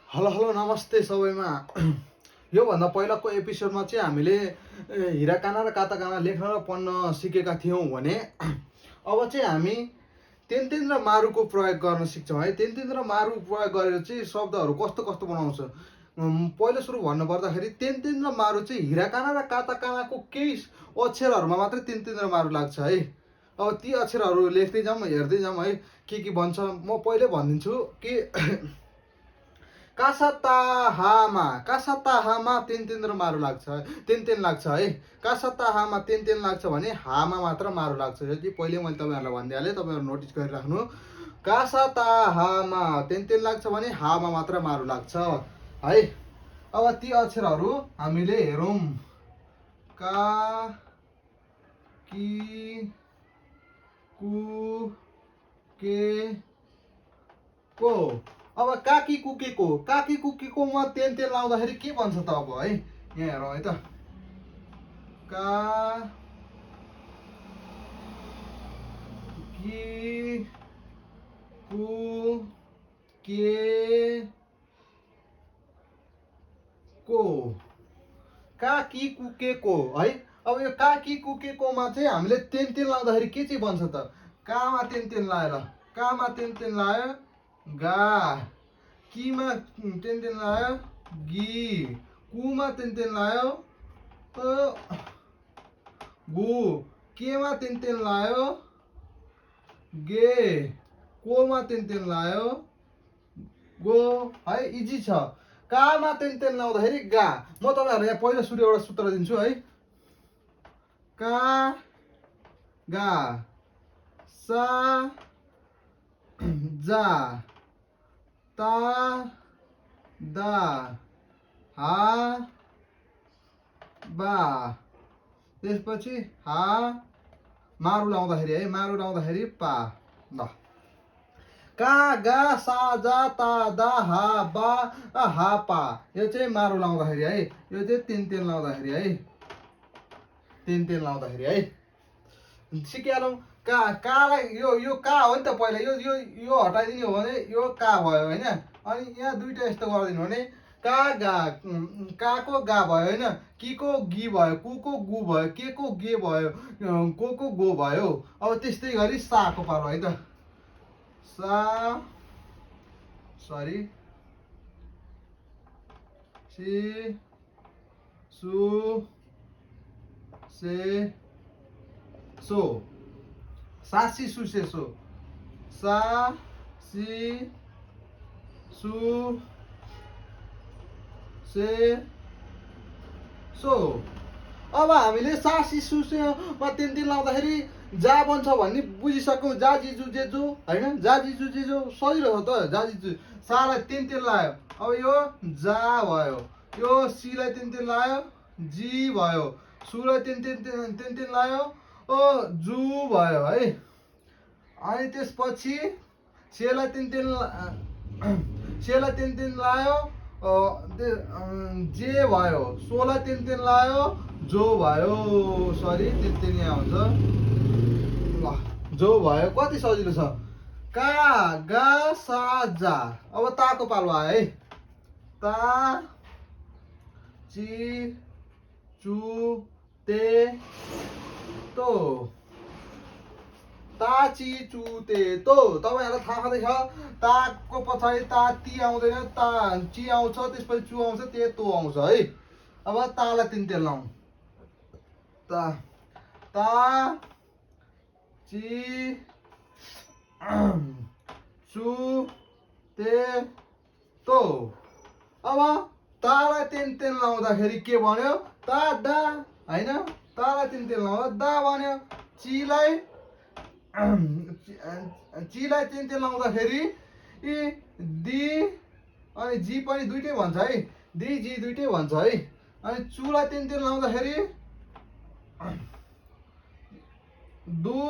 Hello hello नमस्ते सबैमा। योभन्दा पहिलाको एपिसोडमा चाहिँ हामीले हिराकाना र काताकाना लेख्न र पढ्न सिकेका थियौँ भने अब चाहिँ हामी तेन्तेन र मारुको प्रयोग गर्न सिक्छौँ है। तेन्तेन र मारु प्रयोग गरेर चाहिँ शब्दहरू कस्तो कस्तो बनाउँछ। पहिलो सुरु भन्नुपर्दाखेरि तेन्तेन र मारु चाहिँ हिराकाना र काताकानाको केही अक्षरहरूमा मात्रै तेन्तेन र मारु लाग्छ है। अब ती अक्षरहरू लेख्दै जाउँ हेर्दै जाउँ है के बन्छ। म पहिले भनिदिन्छु कि कासाताहामा तेन्तेन र मारु लाग्छ, तेन्तेन लाग्छ है। कासाताहामा तेन्तेन लाग्छ भने हामा मात्र मारु लाग्छ। यो चाहिँ पहिले मैले तपाईँहरूलाई भनिदिइहालेँ, तपाईँहरू नोटिस गरिराख्नु। कासाताहामा तेन्तेन लाग्छ भने हामा मात्र मारु लाग्छ है। अब ती अक्षरहरू हामीले हेरौँ। का, कि, कु, के, को। अब काकी कुकेकोमा तेन्तेन लाउँदाखेरि के भन्छ त अब है। यहाँ हेरौँ है त। का, कि, कु, के, को। काकी कुकेको है। अब यो काकी कुकेकोमा चाहिँ हामीले तेन्तेन लाउँदाखेरि के चाहिँ भन्छ त। कामा तेन्तेन लाएर, कामा तेन्तेन लायो गा, किमा तेन्तेन लायो गी, कुमा तेन्तेन लायो गु, केमा तेन्तेन लायो गे, कोमा तेन्तेन लायो गो है। इजी छ। कामा तेन्तेन लाउँदाखेरि गा। म तपाईँहरूलाई यहाँ पहिलो सुरु एउटा सूत्र दिन्छु है। का, गा, सा, जा, ता, दा, हा, बा। त्यसपछि हा मारु लाउँदाखेरि है, मारु लाउँदाखेरि पा। ल का, गा, सा, जा, ता, दा, हा, बा, हा, पा। यो चाहिँ मारु लाउँदाखेरि है। यो चाहिँ तेन्तेन लाउँदाखेरि है, तेन्तेन लाउँदाखेरि है। सिकिहालौँ। कालाई यो का हो नि त पहिला। यो हटाइदिने हो भने यो का भयो होइन। अनि यहाँ दुईवटा यस्तो गरिदिनु भने काको गा भयो होइन, किको गी भयो, कुको गु भयो, केको गे भयो, कोको गो भयो। अब त्यस्तै गरी साको पालो है त। सा, सरी, सी, सु, से, सो। सासी सुसे सो। सा, सी, सु, से, सो। अब हामीले सासी सुसेमा तेन्तेन लाउँदाखेरि जा बन्छ भन्ने बुझिसक्यौँ। जा जिजु जेजु होइन, जा जिजु जेजु सजिलो छ त। जा जिजु सालाई तेन्तेन लायो। अब यो जा भयो, यो सीलाई तेन्तेन लायो जी भयो, सुलाई तेन्तेन लायो जु भयो है। अनि त्यसपछि सेलाई तेन्तेन लायो जे भयो, सोलाई तेन्तेन लायो जो भयो। सरी तेन्तेन यहाँ हुन्छ। ल जो भयो। कति सजिलो छ। का, गा, सा, जा। अब ताको पालो आयो है। ता, ची, चु, ते, तो। ता, ची, चु, ते, तो। तपाईँहरूलाई थाहा छँदैछ ताको पछाडि ता ती आउँदैन, ता ची आउँछ, त्यसपछि चु आउँछ, ते तो आउँछ है। अब तालाई तेन्तेन लाउँ। ता, ची, चु, ते, तो। अब तालाई तेन्तेन लाउँदाखेरि के भन्यो। ता दा होइन, तालाई तेन्तेन लाउँदा दा भन्यो। चीलाई तेन्तेन लाउँदाखेरि दी अनि जी पनि दुइटै भन्छ है। दी जी दुइटै भन्छ है। अनि चुलाई तेन्तेन लाउँदाखेरि दु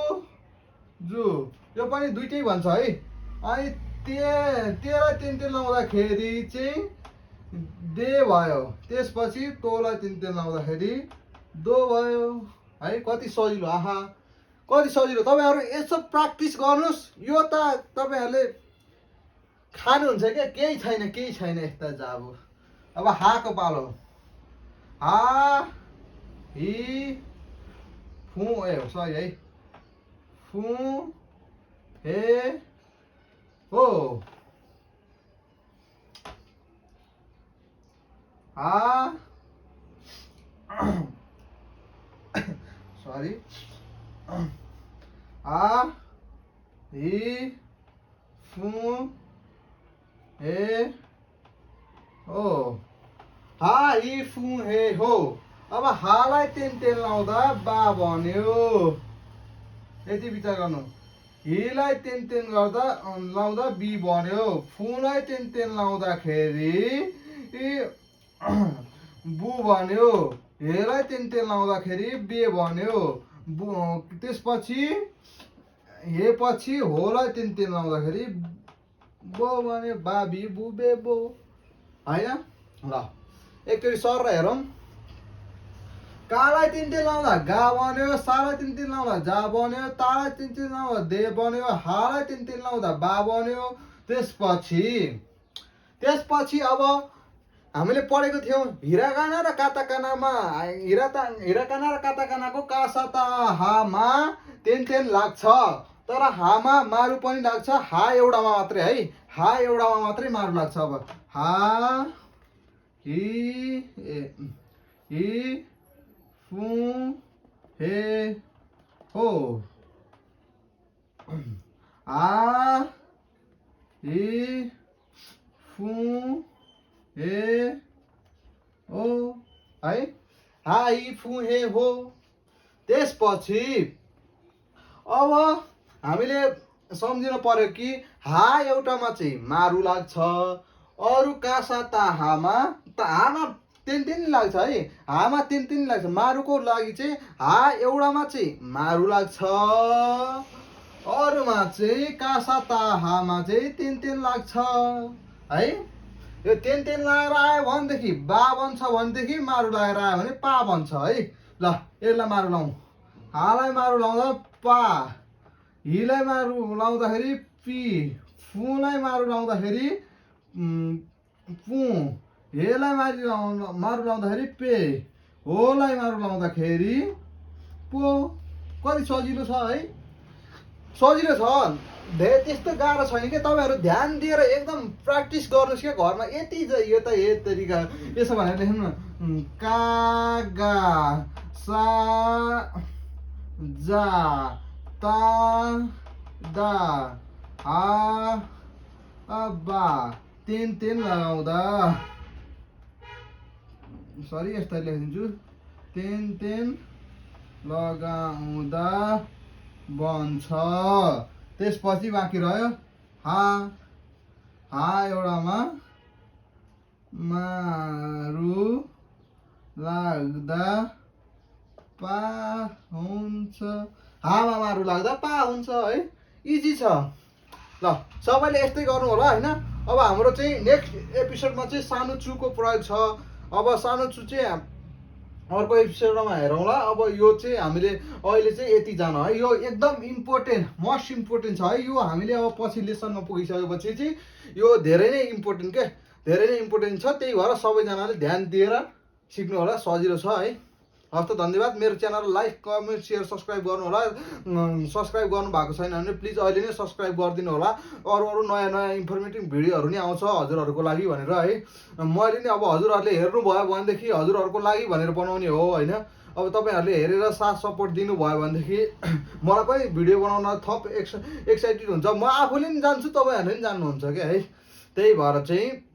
जु यो पनि दुइटै भन्छ है। अनि तेलाई तेन्तेन लाउँदाखेरि चाहिँ दे भयो। त्यसपछि तोलाई तेन्तेन लाउँदाखेरि दो भयो है। कति सजिलो। आहा कति सजिलो। तपाईँहरू यसो प्र्याक्टिस गर्नुहोस्। यो त तपाईँहरूले खानुहुन्छ क्या केही छैन यस्ता जाबु। अब हाको पालो हा हि फु ए सरी है फु हे हो हा सरी आ हि फु हे हो हा हि फु हे हो। अब हालाई तेन लाउँदा बा भन्यो। यति विचार गर्नु। हिलाई तेन गर्दा लाउँदा बी भन्यो। फुलाई तेन लाउँदाखेरि बु भन्यो। हेलाई तेन लाउँदाखेरि बे भन्यो। त्यसपछि हे पछि होलाई तेन लाउँदाखेरि बो भन्यो। बाबी बुबे बो होइन। ल एकचोटि सर हेरौँ। कालाई तिन लाउँदा गा बन्यो। सालाई तिन लाउँदा जा बन्यो। तालाई तिन लाउँदा दे बन्यो। हालाई तिन लाउँदा बा बन्यो। त्यसपछि अब हामीले पढेको थियौँ हिराकाना र काताकानामा हिराकाना र काताकानाको कासाता हामा तेन लाग्छ। तर हामा मारु पनि लाग्छ। हा एउटामा मात्रै है। हा एउटामा मात्रै मारु लाग्छ। अब हा हि फु हे हो आ हि फु हे हो है। हा हि फु हे हो। त्यसपछि अब हामीले सम्झिनु पर्यो कि हा एउटामा चाहिँ मारु लाग्छ। अरू कासाता हामा तेन लाग्छ है। हामा तेन लाग्छ। मारुको लागि चाहिँ हा एउटामा चाहिँ मारु लाग्छ। अरूमा चाहिँ कासाता हामा चाहिँ तेन लाग्छ है। यो तेन लगाएर आयो भनेदेखि बा बन्छ भनेदेखि मारु लगाएर आयो भने पा बन्छ है। ल यसलाई मारु लाउँ। हालाई मारु लाउँदा पा हिलाई मारु लाउँदाखेरि पी फुलाई मारु लाउँदाखेरि पु हेलाई मारु लाउँदाखेरि पे होलाई मारु लाउँदाखेरि पो। कति सजिलो छ है। सजिलो छ। धेरै त्यस्तो गाह्रो छैन क्या। तपाईँहरू ध्यान दिएर एकदम प्र्याक्टिस गर्नुहोस् क्या घरमा। यति यो त यही तरिका यसो भनेर लेख्नु न। का गा सा जा ता दा हा बा तेन लगाउँदा सरी यस्तै लेखिदिन्छु। तेन लगाउँदा बन्छ। त्यसपछि बाँकी रह्यो हा एउटामा मारु लाग्दा पा हुन्छ। हामा मारु लाग्दा पा हुन्छ है। इजी छ। ल सबैले यस्तै गर्नु होला होइन। अब हाम्रो चाहिँ नेक्स्ट एपिसोडमा चाहिँ सानो चुको प्रयोग छ। अब सानो चु चाहिँ अर्को एपिसोडमा हेरौँला। अब यो चाहिँ हामीले अहिले चाहिँ यति जानु है। यो एकदम इम्पोर्टेन्ट मोस्ट इम्पोर्टेन्ट छ है। यो हामीले अब पछि लेसनमा पुगिसकेपछि चाहिँ यो धेरै नै इम्पोर्टेन्ट क्या। धेरै नै इम्पोर्टेन्ट छ। त्यही भएर सबैजनाले ध्यान दिएर सिक्नु होला। सजिलो छ है। हस् त धन्यवाद। मेरो channel like comment share subscribe गर्नु होला। सब्सक्राइब गर्नु भएको छैन भने प्लिज अहिले नै सब्सक्राइब गरिदिनु होला। अरू नयाँ इन्फर्मेटिभ भिडियोहरू नि आउँछ हजुरहरूको लागि भनेर है। मैले नि अब हजुरहरूले हेर्नुभयो भनेदेखि हजुरहरूको लागि भनेर बनाउने हो होइन। अब तपाईँहरूले हेरेर साथ सपोर्ट दिनुभयो भनेदेखि मलाई पनि भिडियो बनाउन थप एक्साइटेड हुन्छ। म आफूले पनि जान्छु तपाईँहरूले पनि जान्नुहुन्छ क्या है। त्यही भएर चाहिँ